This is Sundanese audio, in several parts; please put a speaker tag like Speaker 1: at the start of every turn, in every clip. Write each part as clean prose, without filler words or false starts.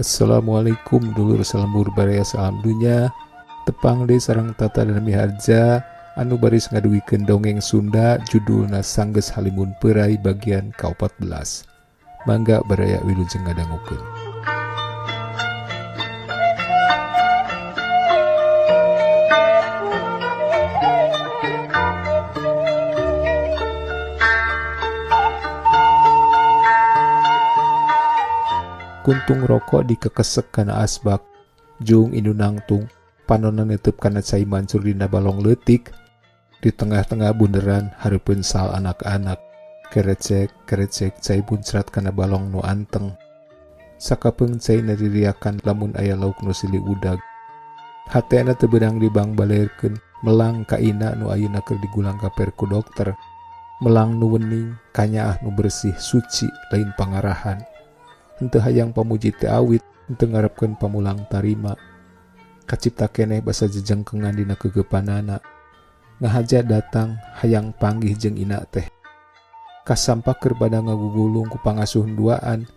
Speaker 1: Assalamualaikum dulur salembur baraya salam dunya. Tepang deui sareng Tata dan Miharja anu baris ngadugikeun dongeng Sunda judulna Sanggeus Halimun Peuray bagian ka-14. Mangga baraya wilujeng ngadangukeun. Kuntung rokok dikekesek kana asbak, jung indu nangtung, panonna netep kana cai mancur dina balong leutik. Di tengah-tengah bunderan hareupeun sal anak-anak, kerecek kerecek cai buncrat kana balong nu anteng. Sakapeung cai naririakan lamun aya lauk nu silih udag. Hatena teu beunang dibangbalerkeun, melang ka ina nu ayeuna keur digulang kaper ku dokter. Melang nu wening, kanyaah nu bersih, suci, lain pangarahan. Henteu hayang pamuji teh awit, henteu ngarepkeun pamulang tarima. Kacipta keneh basa jejengkengan dina kegeupanana. Ngahaja datang hayang panggih jeung ina teh. Kasampak keur bada ngagugulung ku pangasuh duaan,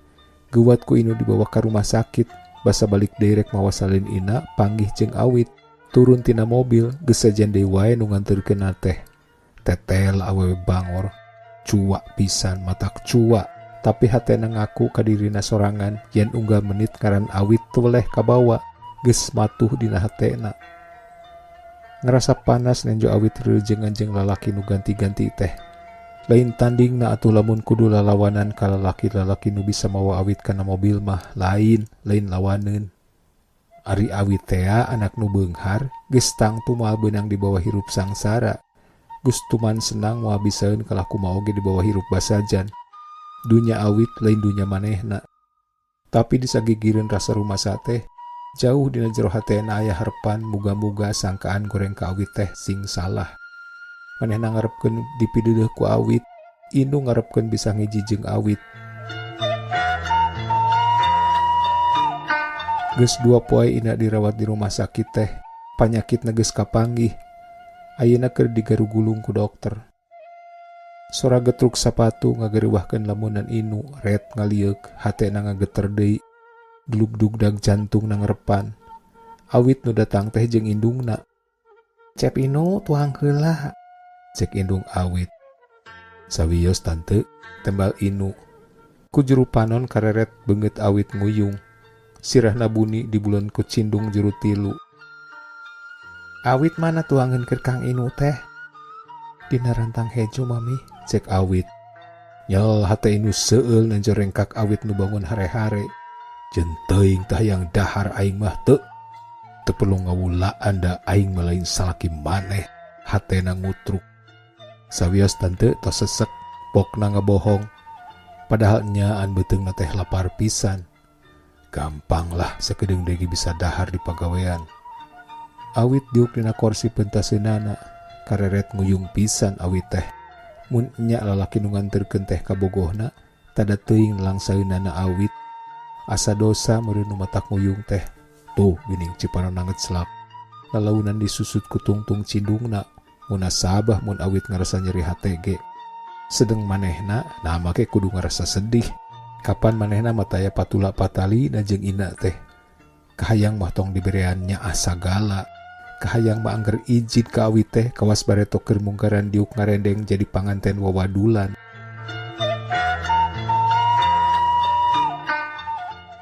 Speaker 1: geuwat ku Inu dibawa ka rumah sakit, basa balik deui rek mawa salin ina panggih jeung awit. Turun tina mobil, geus sajen deui wae nu nganterkeunna teh. Tetel awewe bangor, cuak pisan matak cuak. Tapi hatena ngaku ka dirina sorangan yen unggal menit ngaran awit teu weleh kabawa, geus matuh dina hatena. Ngerasa panas nenjo awit reujengan jeung lalaki nu ganti-ganti teh. Lain tandingna atuh lamun kudu lalawanan ka lalaki-lalaki nu bisa mawa awit kana mobil mah, lain, lain lawaneun. Ari awit tea anak nu beunghar, geus tangtu moal beunang dibawa hirup sangsara. Geus tuman senang moal bisaeun kalah kumaha oge dibawa hirup basajan. Dunya awit lain dunya manehna. Tapi disagigireun rasa rumasa teh, jauh dina jero hatena aya harepan muga-muga sangkaan goreng ka awit teh sing salah. Manehna ngarepkeun dipideudeuh ku awit, Inu ngarepkeun bisa ngiji jeung awit. Geus 2 poe Ina dirawat di rumah sakit teh, panyakitna geus kapanggih. Ayeuna keur digarugulung ku dokter. Sora getruk sapatu ngagerewahkeun lamunan Inu, ret ngalieuk, hatena ngageter deui. Dulug-dugdag jantung nangrepan. Awit nu datang teh jeung indungna. Cep Inu tuang heula, cek indung awit. Sawios tante, tembal Inu. Ku juru panon kareret beungeut awit nguyung. Sirahna buni di bulan ku cindung juru tilu. Awit mana tuangeun keur Kang Inu teh? Dina rantang hejo mami, cek awit. Nyel hate Inu seueul nenjo rengkak awit nu bangun hare-hare. Jeung teuing tah yang dahar aing mah teu. Teu perlu ngawulaan da aing mah lain salaki maneh, hatena ngutruk. Sawios tante tos sesek, pokna ngabohong. Padahal nyaan beuteungna teh lapar pisan. Gampang lah sakedeung deui bisa dahar di pagawean. Awit diuk dina korsi pentaseunana, kareret nguyung pisan awit teh. Mun nya lalaki nu nganterkeun teh ka bogohna, tada teuing langsaeunana awit. Asa dosa meureun nu matak nguyung teh. Tuh geuning cipanona ngeclak. Lalaunan disusut ku tungtung cindungna. Munasabah mun awit ngarasa nyeri hate ge. Sedeng manehna, nah make kudu ngarasa sedih. Kapan manehna mataya patula patali na jeung ina teh. Kahayang mah tong diberean nyaah sagala. Kahayang mah angger ijid ka awit teh kawas bareto keur mungkaran diuk ngarendeng jadi panganten wawadulan.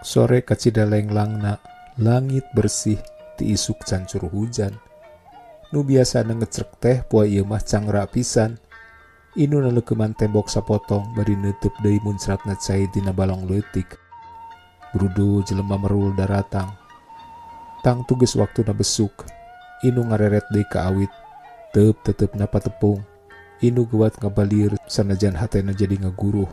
Speaker 1: Sore kacida lenglangna, langit bersih, ti isuk cancur hujan. Nu biasana ngecrek teh poe ieu mah cangra pisan. Inu naleukeman tembok sapotong bari neuteub deui muncratna cai dina balong leutik. Brudu jelema merul daratang. Tangtu geus waktuna besuk. Inu ngareret deui ka awit. Teup teteupna patepung. Inu geuwat ngabalieur sanajan hatena jadi ngaguruh.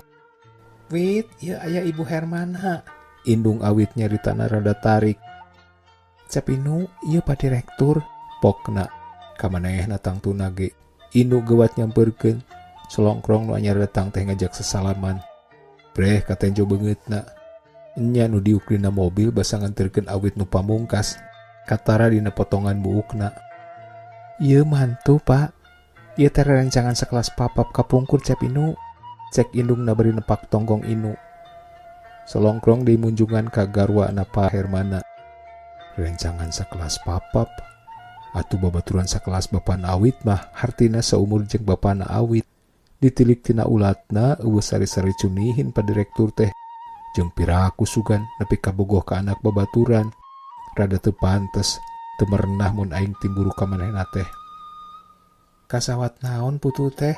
Speaker 1: Wit, ieu aya Ibu Hermana. Indung awit nyaritana rada tarik. Cep Inu, ieu Pak Direktur. Pokna, kamanehna tangtuna ge. Inu geuwat nyampeurkeun. Solongkrong nu anyar datang teh ngajak sesalaman. Breh katenjo beungeutna. Enya nu diuk dina mobil basa nganterkeun awit nu pamungkas. Katara dina potongan buukna. Ieu mantu, Pak. Ieu teh rerencangan sakelas papap kapungkur Cep Inu. Cek indungna bari nepak tonggong Inu. Solongkrong deui munjungan ka garwana Pa Hermana. Rencangan sakelas papap. Atuh babaturan sakelas bapana Awit mah hartina saumur jeung bapana Awit. Ditilik tina ulatna eueuh sari-sari cunihin pa direktur teh. Jeung piraku sugan nepi ka bogoh ka anak babaturan. Rada teu pantes, teu merenah mun aing timburu ka manehna teh. Kasawat naon putu teh?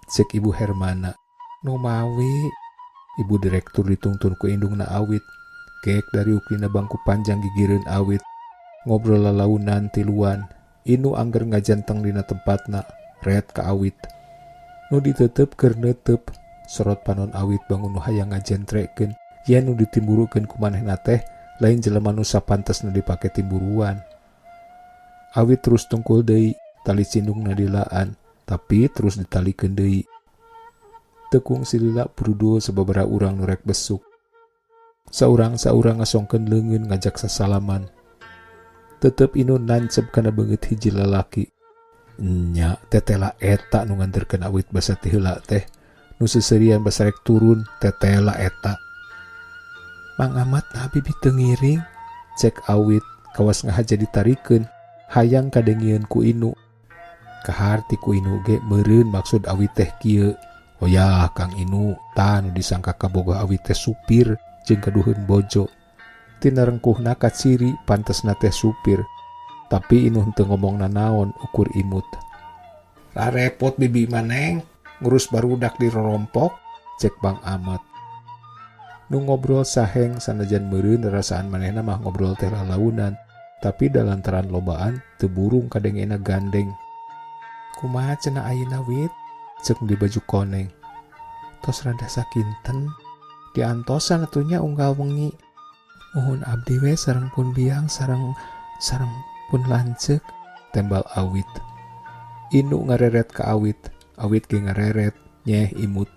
Speaker 1: Cek Ibu Hermana. Nu mawi. Ibu direktur ditungtun ku indungna Awit. Gek dariuk dina bangku panjang gigireun Awit. Ngobrol lalaunan tiluan. Inu angger ngajanteng dina tempatna. Ret ka Awit. Nu ditetep keur neuteup. Sorot panon Awit bangun nu hayang ngajentrekeun. Yen nu ditimburukeun ku manehna teh lain jelema nu sapantesna dipake timburuan. Awit terus tungkul deui, tali cindungna dilaan, tapi terus ditalikeun deui. Teu kungsi lila brudul sababaraha urang nu rek besuk. Saurang-saurang ngasongkeun leungeun ngajak sasalaman. Tetep Inu nancep kana beungeut hiji lalaki. Nya tetela eta nu nganterkeun Awit basa ti heula teh. Nu seuseurian basa rek turun tetela eta. Mang Amat nah bibi teu ngiring, cek Awit kawas ngahaja ditarikeun, hayang kadengieun ku Inu. Kaharti ku Inu ge meureun maksud Awit teh kieu. Oyah Kang Inu, tah nu disangka kabogoh Awit teh supir jeung kaduheun bojo. Tina rengkuhna kaciri pantesna teh supir. Tapi Inu henteu ngomong nanaon ukur imut. Rarepot bibi maneng ngurus barudak di rorompok, cek Bang Amat. Nu ngobrol saheng sanajan meureun rasaan manehna mah ngobrol teh lalaunan, tapi dalantaran lobaan teu burung kadengena gandeng. Kumaha cenah ayeuna Wit? Cek di baju koneng. Tos rada sakinten, diantosan atunya unggal wengi. Muhun abdi we sareng pun biang sareng sareng pun lanceuk, tembal Awit. Inu ngareret ka Awit, Awit ge ngareret, nyeh imut.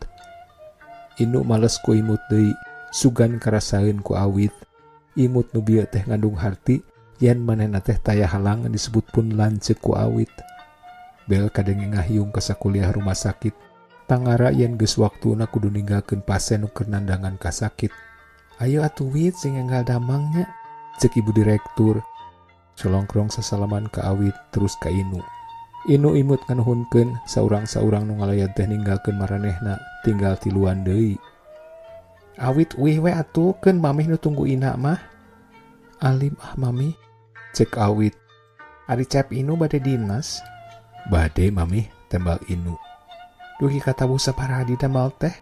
Speaker 1: Inu males ku imut deui, sugan karasaeun ku Awit. Imut nu bieu teh ngandung harti yen manehna teh taya halangan disebut pun lanceuk ku Awit. Bel kadenge ngahiung ka sakuliah rumah sakit. Tangara yen geus waktuna kudu ninggalkeun pasien nu keur nandangan kasakit. Ayo atuh Wit sing enggal damang nya, cek ibu direktur. Solongkrong sasalaman ka Awit terus ka Inu. Inu imut nganuhunkeun saurang-saurang nu ngalayat teh ninggalkeun maranehna, tinggal tiluan deui. Awit uih we atuh keun mamih nu tunggu Ina mah. Alim ah mami, cek Awit. Ari cep Inu bade dinas? Bade mami, tembal Inu. Dugi ka tabuh saparaha didamal teh?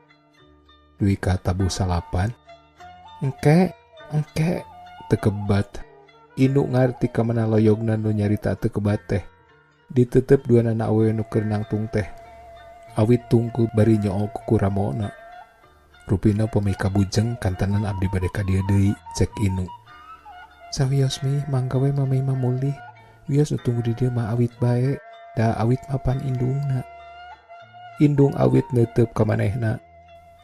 Speaker 1: Dugi ka tabuh 9. Engke, engke, tekebat. Inu ngarti ka mana loyogna nu nyarita tekebat teh. Ditetep dua nana awewe nu keur nangtung teh. Awit tungku bari nyo'o ku kuramona. Rupina pami kabujeng kantenan abdi bade ka dieu deui, cek Inu. Sawios mi mangga we mami mah mulih. Wios nu tunggu di dieu mah Awit bae. Da Awit mapan indungna. Indung Awit neuteup ka manehna.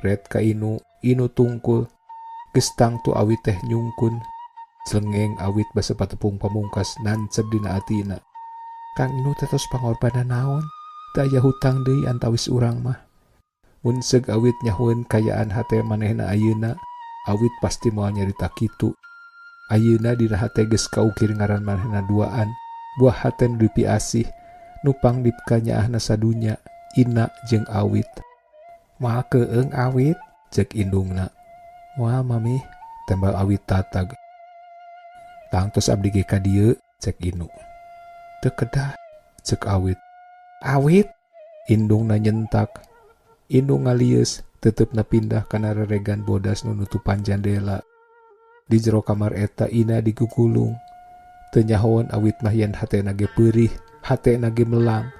Speaker 1: Ret ka Inu, Inu tungkul. Geus tangtu Awit teh nyungkun. Celengeng Awit basa patepung pamungkas nancep dina atina. Kang Inu teh tos pangorbanan naon? Teu aya hutang deui antawis urang mah. Mun seug Awit nyahueun kayaan hate manehna ayeuna, Awit pasti moal nyarita kitu. Ayeuna dina hate geus kaukir ngaran manehna duaan, buah hate nu dipiasih, nupang dikanyaahna sadunya, Ina jeung Awit. Moal keung Awit, cek indungna. Moal mami, tembal Awit tatag. Tangtos abdi ge ka dieu, cek Inu. Teu kedah, cek Awit. Awit, indungna nyentak. Inu ngalieus, tetepna pindah kana reregan bodas nu nutupan jandela. Di jero kamar eta Ina digugulung. Teu nyahoan Awit mah yen hatena ge peurih, hatena ge melang.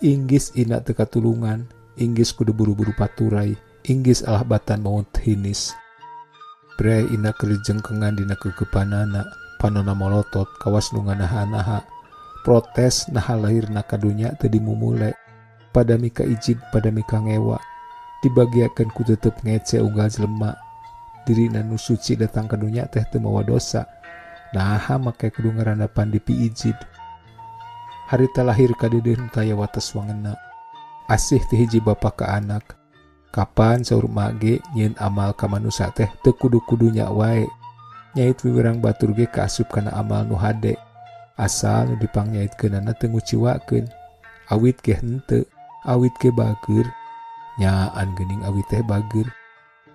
Speaker 1: Inggis Ina teu katulungan, inggis kudu buru-buru paturai, inggis alah batan maut hinis. Bre Ina keur jengkengan dina kekepanana, panona molotot kawas nu nganaha-naha. Protes naha lahirna ka dunya teu dimumule. Pada mika ijid, pada mika ngewa. Dibagiakeun ku tetep ngece unggal jelema. Dirina nu suci datang ka dunya teh teu mawa dosa. Naha make kudu ngarandapan dipiijid. Harita lahir ka deudeuh nu taya wates wangena. Asih ti hiji bapa ka anak. Kapan saur emak ge nyieun amal ka manusa teh teu kudu-kudunya wae. Nyait wiwirang batur ge kaasup kana amal nu hade. Asal nu dipangyaitkeunana teu nguciwakeun. Awit ge henteu, awit ge bageur. Nyaan geuning awit teh bageur.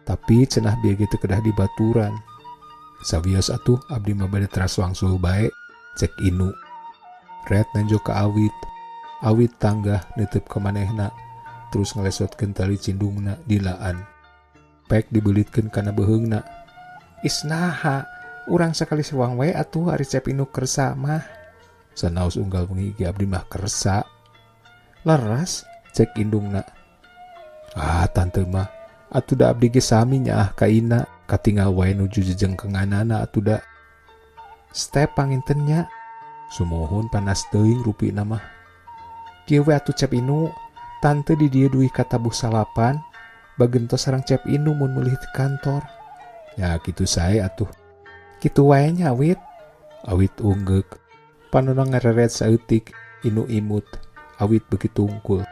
Speaker 1: Tapi cenah bieu ge teu kedah dibaturan. Sawios atuh abdi mah bade teras wangsul bae, cek Inu. Ret nanjo ka awit. Awit tanggah neuteub ka manehna, terus ngalesotkeun tali cindungna dilaan. Pek dibeulitkeun kana beuheungna. Is naha, urang sakali sewang wae atuh ari Cep Inu kersa mah. Sanaos unggal wengi ge abdi mah kersa. Leres, cek indungna. Ah, tante mah, atuh da abdi ge sami nyaah ka Ina, katingal wae nuju jejengkenganana atuh da. Step panginten nya. Sumuhun panas teuing rupina mah. Kieu we atuh Cep Inu, tante di dieu duit ka tabuh salapan, bagentos sareng Cep Inu mun meulih ti kantor. Ya kitu sae atuh. Kitu wae nya awit. Awit unggeuk. Panona ngareret saeutik, Inu imut, awit beuki tungkul.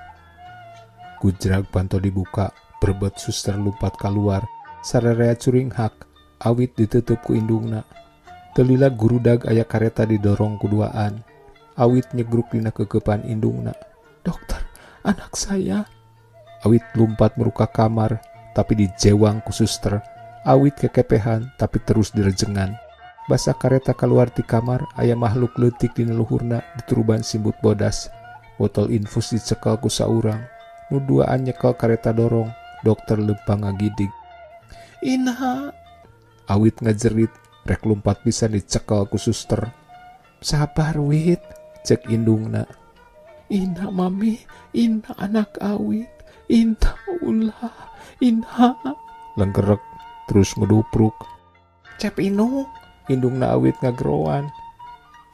Speaker 1: Gujrag panto dibuka, berebet suster lumpat kaluar, sararea curinghak, awit ditutup ku indungna. Telila gurudag aya kareta didorong ku duaan. Awit nyegruk dina kekepan indungna. Dokter, anak saya. Awit lumpat meruka kamar, tapi dijewang ku suster. Awit kekepehan, tapi terus direjengan. Basa kareta keluar ti kamar, aya makhluk leutik dina luhurna dituruban simbut bodas. Botol infus dicekel ku saurang. Nu duaan nyekel kareta dorong, dokter lempang ngagidig. Ina. Awit ngajerit, rek lumpat pisan dicekel ku suster. Sabar wit, cek indungna. Ina mami, ina anak awit, ina ulah, ina. Lenggerek terus ngedupruk. Cep Inu, indungna awit ngageroan.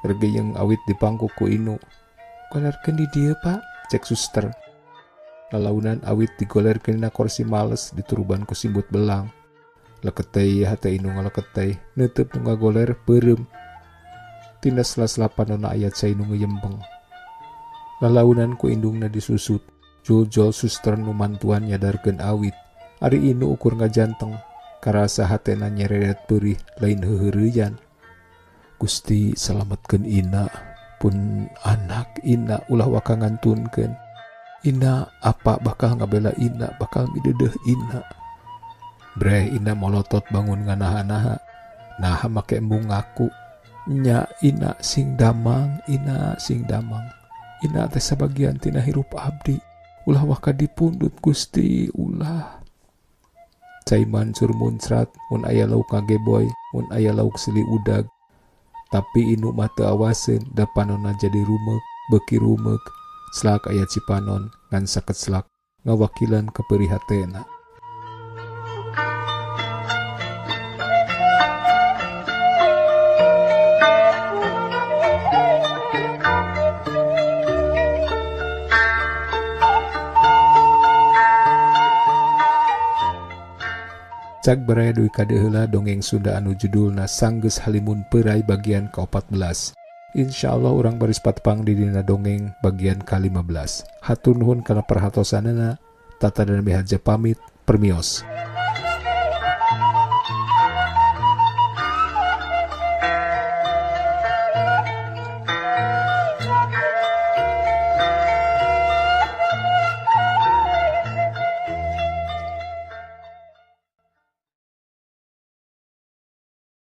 Speaker 1: Regeyeng awit dipangku ku Inu. Golerkeun di dieu pak, cek suster. Lalaunan awit digolerkeun dina kursi males dituruban ku simbut belang. Leketei hate Inu ngaleketei, neuteub nu ngagoler beureum. Tina sela-sela panona aya cai nu ngeyembeng. Lalaunan ku indungna disusut, jol-jol suster nu mantuan nyadarkeun awit. Ari Inu ukur ngajanteng, karasa hatena nyereret peurih lain heuheureyan. Gusti salametkeun Ina, pun anak Ina ulah waka ngantunkeun. Ina apa bakal ngabela Ina, bakal midedeuh Ina. Breh Ina molotot bangun nganaha-naha. Naha make embung ngaku. Nya Ina sing damang, Ina sing damang. Ina teh sabagian tina hirup abdi. Ulah waka dipundut Gusti, ulah. Cai mancur muncrat mun aya lauk ngageboy, mun aya lauk silih udag. Tapi Inu mah teu awaseun da panonna jadi rumeuk, beuki rumeuk. Selak aya cipanon ngan sakeclak ngawakilan keperih hatena. Cag baraya duwi kadeheula dongeng Sunda anu judulna Sanggeus Halimun Peuray bagian ke-14. Insyaallah urang baris patepang di dina dongeng bagian ke-15. Hatur nuhun kana perhatosanana. Tata dan Miharja pamit, permios.